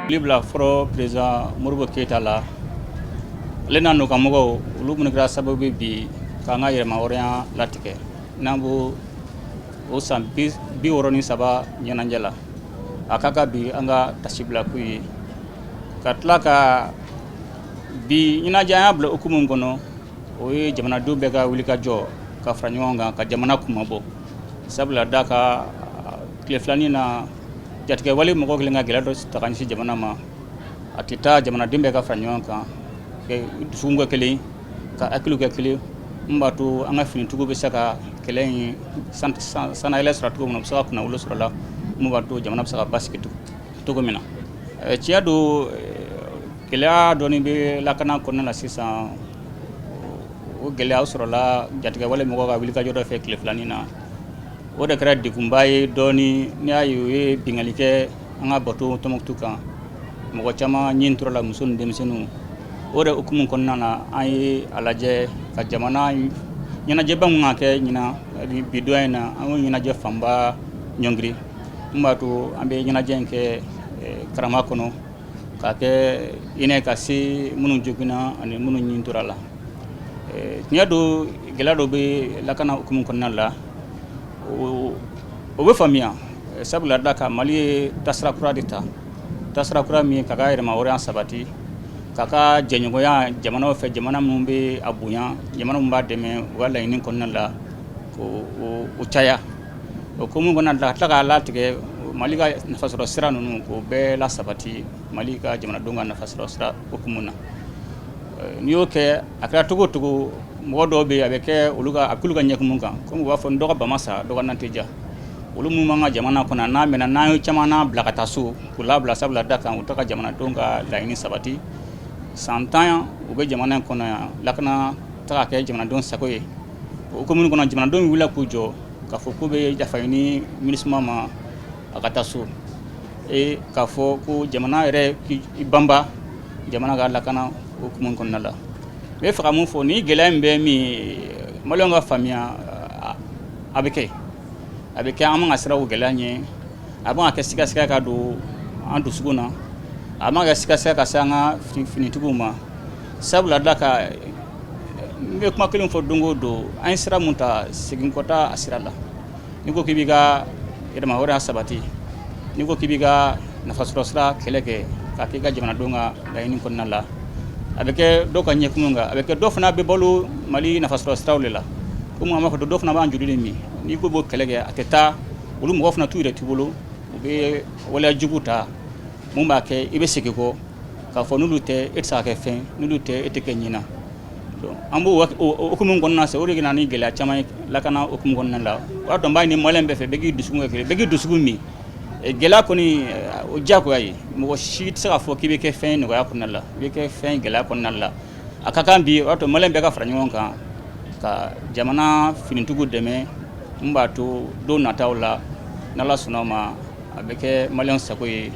Foli bila fɔlɔ président Modibo Keyita la, ale n'a nɔkanmɔgɔw, olu minnu kɛra sababu bi k'an ka yɛrɛmahɔrɔnya latigɛ, n'an b'o o san 63 ɲɛnajɛ la. A ka kan bi an ka tasibila k'u ye, ka tila ka bi ɲɛnajɛ an y'a bila hukumu kɔnɔ, o ye jamanadenw bɛɛ ka wuli ka jɔ ka fara ɲɔgɔn kan ka jamana kunmabɔ, sabula da ka tile filanin na jatigɛwale mɔgɔ kelen ka gɛlɛya dɔ ta ka ɲɛsin jamana ma. A tɛ taa jamanaden bɛɛ ka fara ɲɔgɔn kan, dusukun kɛ kelen, ka hakiliw kɛ kelen, min b'a to an ka finitigiw bɛ se ka kɛlɛ in sannayɛlɛ sɔrɔ cogo min na, u bɛ se ka kunnawolo sɔrɔ la, min b'a to jamana bɛ se ka basigi cogo min na. Tiɲɛ don, gɛlɛya dɔɔni bɛ lakana kɔnɔna na sisan. O gɛlɛya sɔrɔla jatigɛwale mɔgɔw ka wulikajɔ dɔ fɛ tile filanin na. O de kɛra degunba ye dɔɔni. N'i y'a ye u ye binkanni kɛ an ka bateau Tɔnbukutu kan, mɔgɔ caman ɲin tora la, muso ni denmisɛnninw. O de hukumu kɔnɔna na, an ye a lajɛ ka jamana ɲɛnajɛba min kan kɛ ɲinan bi don in na, an y'o ɲɛnajɛ fanba ɲɔngiri, min b'a to an bɛ ɲɛnajɛ in kɛ karama kɔnɔ, k'a kɛ hinɛ ka se minnu joginna ani minnu ɲin tora la. Tiɲɛ don, gɛlɛya dɔ bɛ lakana hukumu kɔnɔna la. O bɛ faamuya, sabula da kan Mali ye tasira kura de ta, tasira kura min k'a ka yɛrɛmahɔrɔnya sabati, k'a ka jɛɲɔgɔnya jamanaw fɛ, jamana minnu bɛ a bonya, jamana minnu b'a dɛmɛ u ka laɲini kɔnɔna la, k'o caya. O hukumu kɔnɔna la, ka tila k'a latigɛ Mali ka nafasɔrɔ sira ninnu, k'o bɛɛ la sabati Mali ka jamanadenw ka nafasɔrɔ sira hukumu na. N'i y'o kɛ, a kɛra cogo o cogo, mɔgɔ dɔw bɛ yen, a bɛ kɛ olu ka, a bɛ k'olu ka ɲɛkumu kan. Komi u b'a fɔ, dɔ ka bama sa, dɔ ka nan tɛ diya. Olu minnu b'an ka jamana kɔnɔ, n'a mɛnna, n'an ye caman n'a bila ka taa so k'u labila, sabula da kan u tɛ ka jamanadenw ka laɲini sabati. San 10 u bɛ jamana in kɔnɔ yan, lakana tɛ ka kɛ jamanadenw sago ye. O hukumu kɔnɔ, jamanadenw wulila k'u jɔ k'a fɔ k'u bɛ yafa ɲini MINUSMA ma, a ka taa so, e k'a fɔ ko jamana yɛrɛ k'i banba jamana ka lakana hukumu kɔnɔna la. N bɛ fɛ ka mun fɔ? Ni gɛlɛya in bɛ min maliyɛnw ka faamuya, a bɛ kɛ, a bɛ kɛ, an man ka siran o gɛlɛya ɲɛ. A man ka kɛ sigasiga ka don an dusukun na, a man ka kɛ sigasiga ka se an ka finitigiw ma, sabula da ka n bɛ kuma kelen fɔ don o don, an ye sira mun ta, segin kɔ t'a a sira la. N'i ko k'i b'i ka yɛrɛmahɔrɔnya sabati, n'i ko k'i b'i ka nafasɔrɔ sira kɛlɛ kɛ k'a k'i ka jamanadenw ka laɲini kɔnɔna la, a bɛ kɛ dɔw ka ɲɛkumu kan, a bɛ kɛ dɔw fana bɛ balo Mali nafasɔrɔ siraw de la. Komi an b'a fɔ, dɔw fana b'an joli de min. N'i ko b'o kɛlɛ kɛ, a tɛ taa olu mɔgɔ fana t'u yɛrɛ t'u bolo, u bɛ waleya jugu ta mun b'a kɛ i bɛ segin kɔ, k'a fɔ n'olu tɛ, e tɛ se ka kɛ fɛn, n'olu tɛ, e tɛ kɛ ɲina. Donc an b'o hukumu kɔnɔna sa, o de bɛ na ni gɛlɛya caman ye lakana hukumu kɔnɔna la. O y'a to n b'a ɲini maliyɛn bɛɛ fɛ, bɛɛ k'i dusukun kɛ kelen, bɛɛ k'i dusukun min. Gɛlɛya kɔni, o diyagoya ye. Mɔgɔ si tɛ se k'a fɔ k'i bɛ kɛ fɛn ye nɔgɔya kɔnɔna la, i bɛ kɛ fɛn gɛlɛya kɔnɔna la. A ka kan bi, o y'a to maliyɛn bɛɛ ka fara ɲɔgɔn kan ka jamana finitigiw dɛmɛ, mun b'a to don nataw la, n'Ala sɔnna ma, a bɛ kɛ maliyɛn sago ye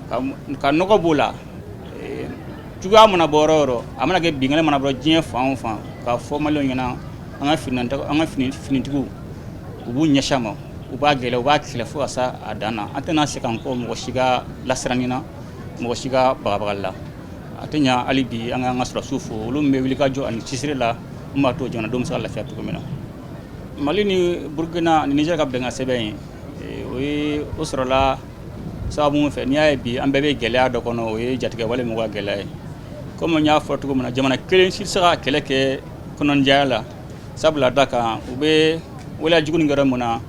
ka nɔgɔ b'o la. Juguya mana bɔ yɔrɔ o yɔrɔ, a mana kɛ binkanni mana bɔ diɲɛ fan o fan, k'a fɔ maliyɛnw ɲɛna, an ka finitigiw, u b'u ɲɛsin a ma, u b'a gɛlɛ, u b'a kɛlɛ fo ka se a dan na. An tɛna segin an kɔ mɔgɔ si ka lasiranni na, mɔgɔ si ka bagabagali la. A tɛ ɲa. Hali bi, an ka sɔrɔdasiw fo, olu min bɛ wuli ka jɔ ani cɛsiri la, min b'a to jamanadenw bɛ se ka lafiya cogo min na. Mali ni Burukina ani Niger ka bɛnkan sɛbɛn in, o ye o sɔrɔla sababu min fɛ, n'i y'a ye bi an bɛɛ bɛ gɛlɛya dɔ kɔnɔ, o ye jatigɛwale mɔgɔw ka gɛlɛya ye. Komi n y'a fɔ cogo min na, jamana kelen si tɛ se ka kɛlɛ kɛ kɔnɔnajɛya la, sabula da kan u bɛ waleya jugu nin kɛ yɔrɔ min na,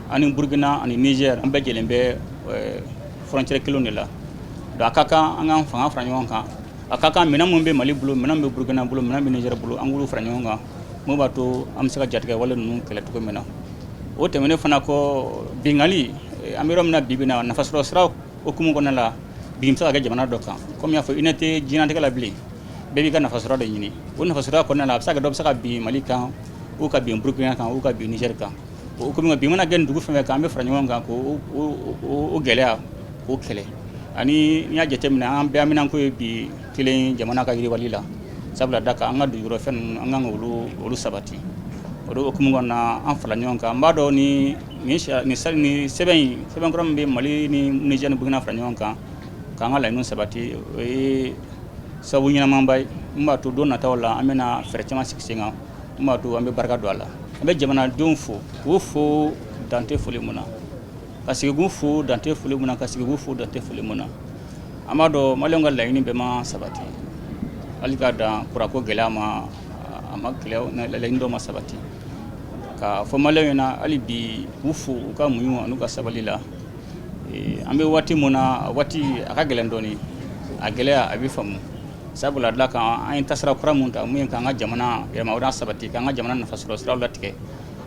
ani Burukina ani Niger, an bɛɛ jɛlen bɛ frontière kelenw de la. Donc a ka kan an k'an fanga fara ɲɔgɔn kan. A ka kan minɛn minnu bɛ Mali bolo, minɛn min bɛ Burukina bolo, minɛn bɛ Niger bolo, an k'olu fara ɲɔgɔn kan, mun b'a to an bɛ se ka jatigɛwale ninnu kɛlɛ cogo min na. O tɛmɛnen fana kɔ, binkanni, an bɛ yɔrɔ min na bi bi in na, nafasɔrɔ sira hukumu kɔnɔna la, bin bɛ se ka kɛ jamana dɔ kan. Komi n y'a fɔ, hinɛ tɛ diɲɛlatigɛ la bilen, bɛɛ b'i ka nafasɔrɔ de ɲini. O nafasɔrɔ kɔnɔna la, a bɛ se ka kɛ dɔ bɛ se ka bin Mali kan, ou ka bin Burukina kan, ou ka bin Niger kan. O hukumu, bin mana kɛ nin dugu fɛn fɛn kan, an bɛ fara ɲɔgɔn kan k'o o gɛlɛya k'o kɛlɛ. Ani n'i y'a jateminɛ, an bɛɛ haminanko ye bi kelen jamana ka yiriwali la, sabula da kan an ka dugujukɔrɔfɛn ninnu, an kan k'olu olu sabati. O de hukumu kɔnɔna na, an fara ɲɔgɔn kan. N b'a dɔn ni nin sɛbɛn in, sɛbɛn kura min bɛ Mali ni Niger ni Burukina fara ɲɔgɔn kan. k'an ka laɲiniw sabati, o ye sababu ɲɛnamanba ye min b'a to don nataw la an bɛna fɛɛrɛ caman sigi sen kan min b'a to an bɛ barika don a la. An bɛ jamanadenw fo, k'u fo dan tɛ foli mun na, ka sigi k'u fo dan tɛ foli mun na, ka sigi k'u fo dan tɛ foli mun na. An b'a dɔn Maliyɛnw ka laɲini bɛɛ ma sabati, hali ka dan kuranko gɛlɛya ma, a ma gɛlɛya, laɲini dɔw ma sabati. Ka fɔ Maliyɛnw ɲɛna hali bi, k'u fo u ka muɲu an'u ka sabali la. An bɛ waati mun na, waati a ka gɛlɛn dɔɔni, a gɛlɛya a bɛ faamu, sabula da kan an ye tasira kura mun ta, mun ye k'an ka jamana yɛrɛmahɔrɔnya sabati, k'an ka jamana nafasɔrɔ siraw latigɛ.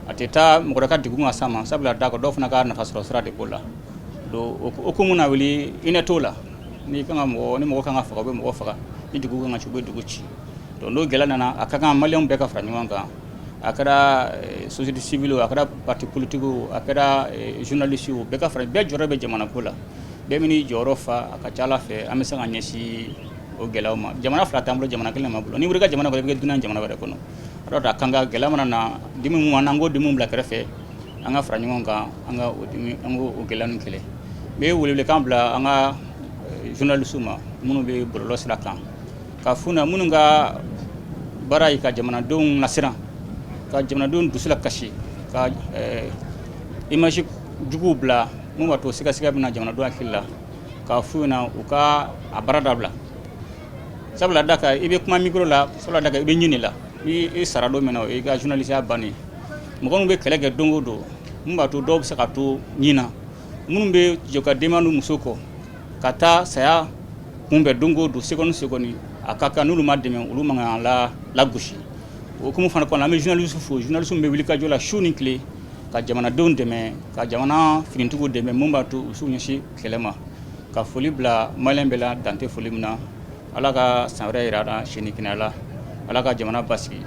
A tɛ taa mɔgɔ wɛrɛ ka degun ka s'a ma, sabula da kan dɔw fana ka nafasɔrɔ sira de b'o la. Donc o hukumu na wuli hinɛ t'o la, ni kan ka mɔgɔ ni mɔgɔ kan ka faga, u bɛ mɔgɔ faga, ni dugu kan ka ci, u bɛ dugu ci. Donc n'o gɛlɛya nana, a ka kan Maliyɛnw bɛɛ ka fara ɲɔgɔn kan, a kɛra société civile o, a kɛra parti politique o, a kɛra journaliste o, bɛɛ ka fara, bɛɛ jɔyɔrɔ bɛ jamana ko la, bɛɛ bɛ n'i jɔyɔrɔ fa. A ka ca Ala fɛ, an bɛ se ka ɲɛsin o gɛlɛyaw ma. Jamana fila t'an bolo, jamana kelen b'an bolo. N'i wuli ka jamana kɔnɔ, i bɛ kɛ dunan jamana wɛrɛ kɔnɔ. A kan ka gɛlɛya mana na, dimi mun an k'o dimi bila kɛrɛfɛ, an ka fara ɲɔgɔn kan, an ka o dimi, an k'o gɛlɛya ninnu kɛlɛ. N bɛ welewelekan bila an ka journalistes ma minnu bɛ bɔlɔlɔ sira kan, ka f'u ɲɛna, minnu ka baara ye ka jamanadenw lasiran, ka jamanadenw dusu lakasi, ka image juguw bila mun b'a to sigasiga bɛna jamanadenw hakili la, k'a f'u ɲɛna u ka a baara dabila, sabula da kan i bɛ kuma micro la, sabula da kan i bɛ ɲini la, ni i sara don min na, o y'i ka journaliste bannen. Mɔgɔ minnu bɛ kɛlɛ kɛ don o don, mun b'a to dɔw bɛ se ka to ɲin na, minnu bɛ jɔ ka denbaya n'u muso kɔ ka taa saya kunbɛn don o don, seconde seconde, a ka kan n'olu ma dɛmɛ, olu man kan la lagosi. O hukumu fana kɔnɔ, an bɛ journaliste fo, journaliste bɛ wuli ka jɔ la su ni tile ka jamanadenw dɛmɛ, ka jamana finitigiw dɛmɛ, mun b'a to u s'u ɲɛsin kɛlɛ ma. Ka foli bila Maliyɛn bɛɛ la dan tɛ foli min na. Ala ka san wɛrɛ yira an na si ni kɛnɛya la. Ala ka jamana basigi.